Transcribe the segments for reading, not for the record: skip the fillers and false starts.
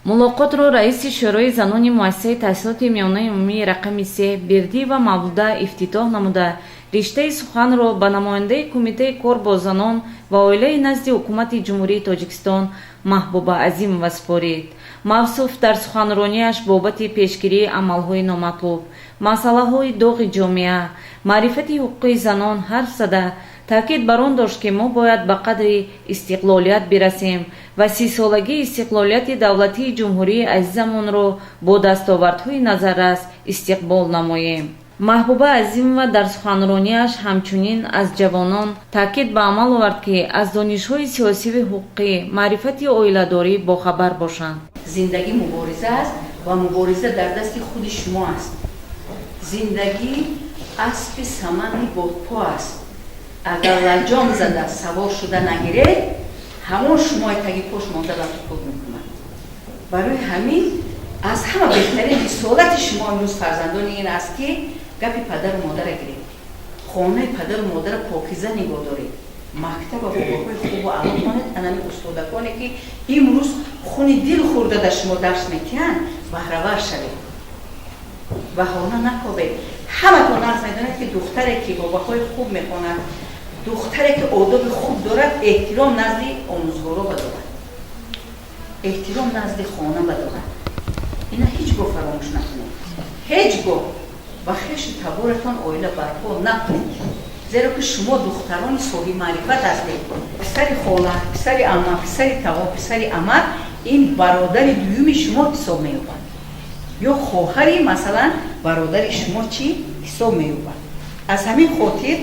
Мулоқотро раиси Шӯрои занони муассисаи таҳсилоти миёнаи умумии рақами 3 Бердиева Мавлуда ифтитоҳ намуда, риштаи суханро ба намояндаи Кумитаи кор бо занон ва оилаи назди Ҳукумати Ҷумҳурии Тоҷикистон Маҳбуба Азимова супорид. Мавсуф дар суханронияш бобати пешгирии амалҳои номатлуб, масъалаҳои доғи ҷомеа, маърифати ҳуқуқии занон ҳарф зада, таъкид бар он дошт, ки мо бояд ба қадри истиқлолият бирасем ва 30-солагии истиқлолияти давлатии ҷумҳурии азизамонро бо дастовардҳои назаррас истиқбол намоем. Маҳбуба Азимова дар суханронияш ҳамчунин аз ҷавонон таъкид ба амал овард, ки аз донишҳои сиёсиву ҳуқуқӣ, маърифати оиладорӣ бохабар бошанд. Зиндагӣ мубориза аст ва мубориза дар дасти худи шумо аст. Зиндагӣ аспи самани бодпо аст. Агар лаҷом зада савор шуда нагиред, ҳамон шумои таги пош монда лату кӯб мекунад. Барои ҳамин аз ҳама беҳтарин рисолати шумо имрӯз, фарзандони, ин аст, ки гапи падару модара гиред, хонаи падару модара покиза нигоҳ доред, мактаба бо баҳои хубу аъло хонед, анами устодаконе, ки имрӯз хуни дил хӯрда дар шумо дарс метиҳанд, баҳравар шавед, баҳона накобед. Ҳаматон нағз медонед, ки духтаре, ки бо баҳои хуб мехонад, духтаре, ки одоби хуб дорад, эҳтиром назди омӯзгоро ба дорад, эҳтиром назди хона ба дорад. Ина ҳеҷ гоҳ фаромӯш накунед. Ҳеҷ гоҳ ба хешу таборатон оила барпо накунед, зеро ки шумо духтарони соҳиби маърифат ҳастед. Писари хола, писари ама, писари тағо, писари амак ин бародари дуюми шумо ҳисоб меёбад ё хоҳари, масалан, бародари шумо чӣ ҳисоб меёбад. Аз ҳамин хотир,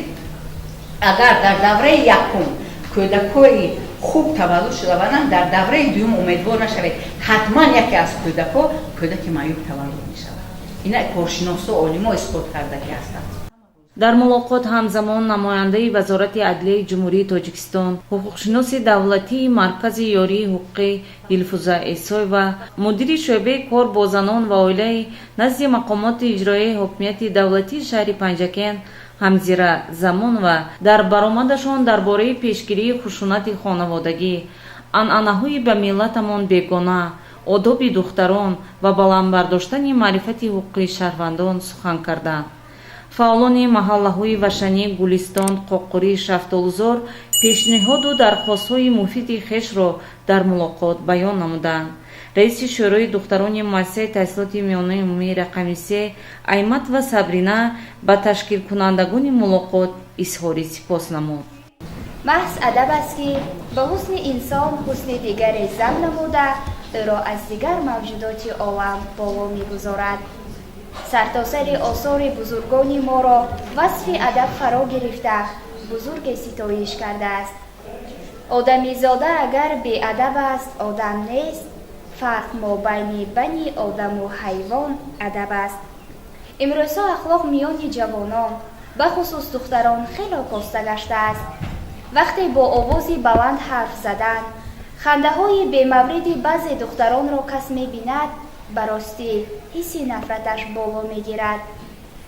агар дар давраи якум кӯдакҳои хуб таваллуд шудавананд, дар давраи дуюм умедвор нашавед, ҳатман яке аз кӯдакҳо кӯдаки маъюб таваллуд мешавад. Ина коршиносо, олимо исбот кардаги ҳастанд. Дар мулоқот ҳамзамон намояндаи Вазорати адлияи Ҷумҳурии Тоҷикистон, ҳуқуқшиноси давлатии Маркази ёрии ҳуқуқӣ Дилфуза Эсоева, мудири шӯъбаи кор бо занон ва оилаи назди мақомоти иҷроияи ҳокимияти давлатии шаҳри Панҷакент Ҳамзира Замонова дар баромадашон дар бораи пешгирии хушунати хонаводагӣ, анъанаҳои ба миллатамон бегона, одоби духтарон ва баланд бардоштани маърифати ҳуқуқии шаҳрвандон сухан карданд. Фаъолони маҳаллаҳои Вашанӣ, Гулистон, Қоқурӣ, Шафтолузор пешниҳоду дархостҳои муфиди хешро дар мулоқот баён намуданд. Раиси Шӯрои духтарони муассисаи таҳсилоти миёнаи умумии рақами 3 Айматова Сабрина ба ташкилкунандагони мулоқот изҳори сипос намуд. Маҳз адаб аст, ки ба ҳусни инсон ҳусни дигаре зам намуда, ӯро аз дигар мавҷудоти олам боло мегузорад. Сартосари осори бузургони моро васфи адаб фаро гирифта, бузурге ситоиш кардааст: «Одамизода агар беадаб аст, одам нест. Фарқ мобайни бани одаму ҳайвон адаб аст». Имрӯзҳо ахлоқ миёни ҷавонон, бахусус духтарон, хело коста гаштааст. Вақте бо овози баланд ҳарф задан, хандаҳои бемавриди баъзе духтаронро кас мебинад, ба ростӣ ҳисси нафраташ боло мегирад.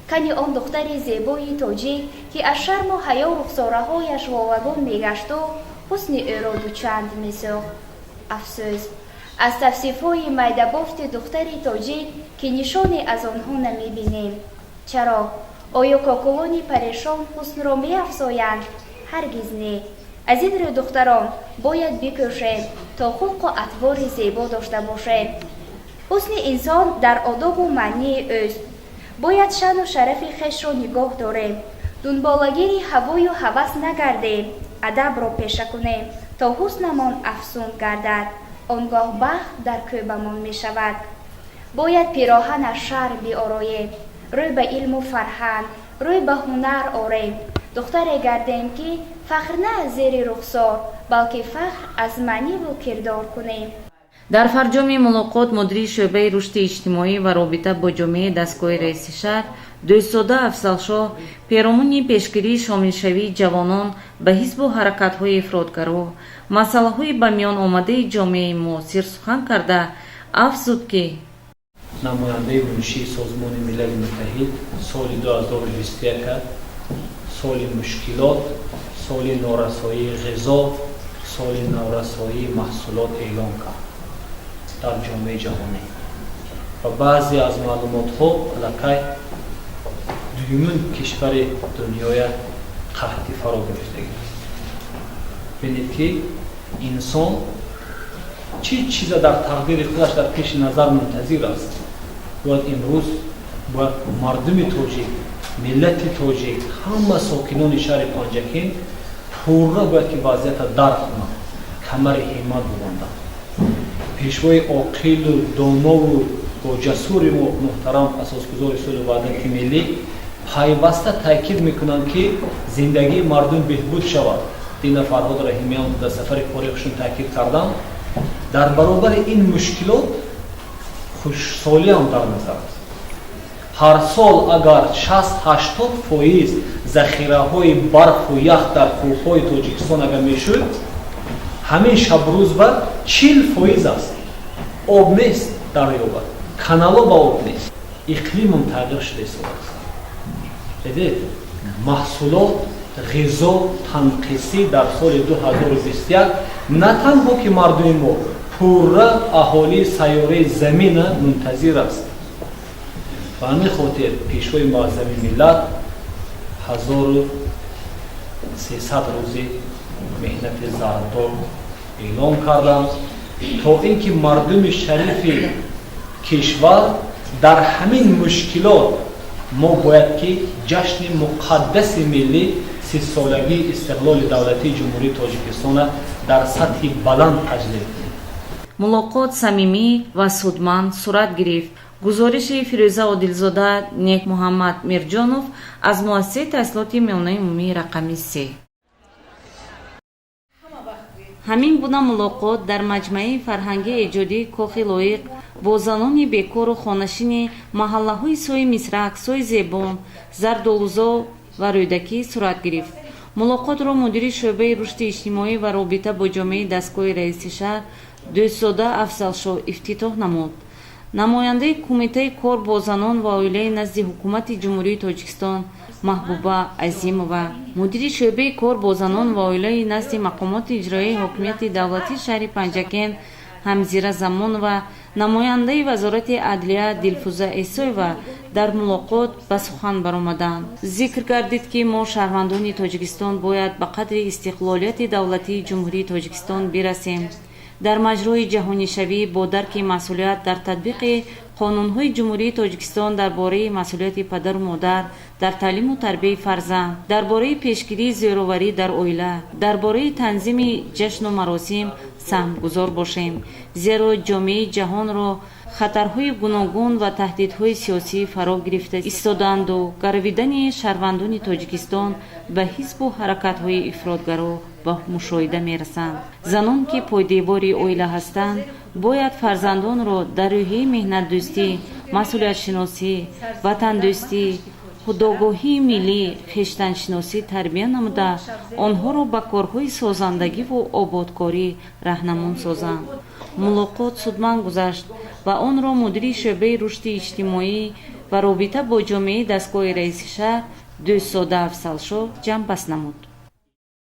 Кани он духтари зебои тоҷик, ки аз шарму ҳаё рухсораҳояш вовагон мегашту ҳусни ӯро дучанд месохт? Афсӯс аз тавсифҳои майдабофти духтари тоҷик, ки нишоне аз онҳо намебинем. Чаро? Оё кокулони парешон ҳуснро меафзоянд? Ҳаргиз не. Аз ин рӯ, духтарон, бояд бикӯшем, то хулқу атвори зебо дошта бошем. Ҳусни инсон дар одобу маънии ӯст. Бояд шаъну шарафи хешро нигоҳ дорем, дунболагири ҳавою ҳавас нагардем, адабро пеша кунем, то ҳуснамон афзун гардад. Он гоҳ бахт дар кӯбамон мешавад. Бояд пироҳан аз шарм биороем, рӯй ба илму фарҳанг, рӯй ба ҳунар орем, духтаре гардем, ки фахр на аз зери рухсор, балки фахр аз маъниву кирдор кунем. Дар фарҷоми мулоқот мудири шӯъбаи рушди иҷтимоӣ ва робита бо ҷомеаи дастгоҳи раиси шаҳр Дӯстзода Афзалшоҳ перомуни пешгирии шомилшавии ҷавонон ба ҳизбу ҳаракатҳои ифротгаро, масъалаҳои ба миён омадаи ҷомеаи муосир сухан карда, афзуд, ки намояндаи муншии Созмони Милали Муттаҳид соли 2021 соли мушкилот, соли норасоии ғизо, соли норасоии маҳсулот эълон кард. Дар ҷомеаи ҷаҳонӣ ва баъзе аз маълумотҳо аллакай дуюмин кишвари дунёя қаҳтӣ фаро гирифтагӣ аст. Бинед, ки инсон чӣ чиза дар тақдири худаш дар пеши назар мунтазир аст. Бояд имрӯз бояд мардуми тоҷик, миллати тоҷик, ҳама сокинони шаҳри Панҷакент пурра бояд ки вазъията дарк кунанд, камари ҳиммат бубанданд. Пешвои оқилу донову бо ҷасури мо, муҳтарам асосгузори сулҳу ваҳдати миллӣ, пайваста таъкид мекунанд, ки зиндагии мардум беҳбуд шавад. Дина Фарҳод Раҳимиён дар сафари кори худшон таъкид карданд: дар баробари ин мушкилот хушсолиам дар назар аст. Ҳар сол агар 60-80% захираҳои барфу ях дар кӯҳҳои Тоҷикистон агар мешуд, ҳамин шабрӯз ба 40% аст. Об нест, дарёба канало ба об нест, иқлимам тағйир шуда истодааст. Дидед, маҳсулот, ғизо танқисӣ дар соли 2021 на танҳо ки мардуми мо, пурра аҳолии сайёраи замина мунтазир аст. Ба ҳамин хотир пешвои муаззами миллат 1300 рӯзи меҳнати зардор эълон карданд, то ин ки мардуми шарифи кишвар дар ҳамин мушкилот мо бояд ки ҷашни муқаддаси миллӣ, 30-солагии истиқлоли давлатии Ҷумҳурии Тоҷикистона дар сатҳи баланд таҷлил кунем. Мулоқот самимӣ ва судманд сурат гирифт. Гузориши Фирӯза Одилзода, Нек Муҳаммад Мирҷонов аз муассисаи таҳсилоти миёнаи умумии рақами 3. Ҳамин гуна мулоқот дар маҷмааи фарҳангии эҷодии Кохи Лоиқ бо занони бекору хонашини маҳаллаҳои Сои Мисрак, Сои Зебон, Зардолузо ва Рӯдакӣ сурат гирифт. Мулоқотро мудири шӯъбаи рушди иҷтимоӣ ва робита бо ҷомеаи дастгоҳи раиси шаҳр Дӯстзода Афзалшоҳ ифтитоҳ намуд. Намояндаи Кумитаи кор бо занон ва оилаи назди Ҳукумати Ҷумҳурии Тоҷикистон Маҳбуба Азимова, мудири шӯъбаи кор бо занон ва оилаи назди мақомоти иҷроияи ҳокимияти давлатии шаҳри Панҷакент Ҳамзира Замонова, намояндаи Вазорати адлия Дилфуза Эсоева дар мулоқот ба сухан баромаданд. Зикр гардид, ки мо, шаҳрвандони Тоҷикистон, бояд ба қадри истиқлолияти давлатии Ҷумҳурии Тоҷикистон бирасем. Дар маҷрои ҷаҳонишавӣ бо дарки масъулият дар татбиқи қонунҳои Ҷумҳурии Тоҷикистон дар бораи масъулияти падару модар дар таълиму тарбияи фарзанд, дар бораи пешгирии зӯроварӣ дар оила, дар бораи танзими ҷашну маросим саҳмгузор бошем, зеро ҷомеаи ҷаҳонро хатарҳои гуногун ва таҳдидҳои сиёсӣ фаро гирифта истодаанду гаравидани шаҳрвандони Тоҷикистон ба ҳизбу ҳаракатҳои ифротгаро ба мушоҳида мерасанд. Занон, ки пойдевори оила ҳастанд, бояд фарзандонро дар рӯҳияи меҳнатдӯстӣ, масъулиятшиносӣ, ватандӯстӣ, худогоҳии миллӣ, хештаншиносӣ тарбия намуда, онҳоро ба корҳои созандагиву ободкорӣ раҳнамон созанд. Мулоқот судманд гузашт ва онро мудири шӯъбаи рушди иҷтимоӣ ва робита бо ҷомеаи дастгоҳи раиси шаҳр Дӯстзода Афзалшоҳ ҷамъбаст намуд.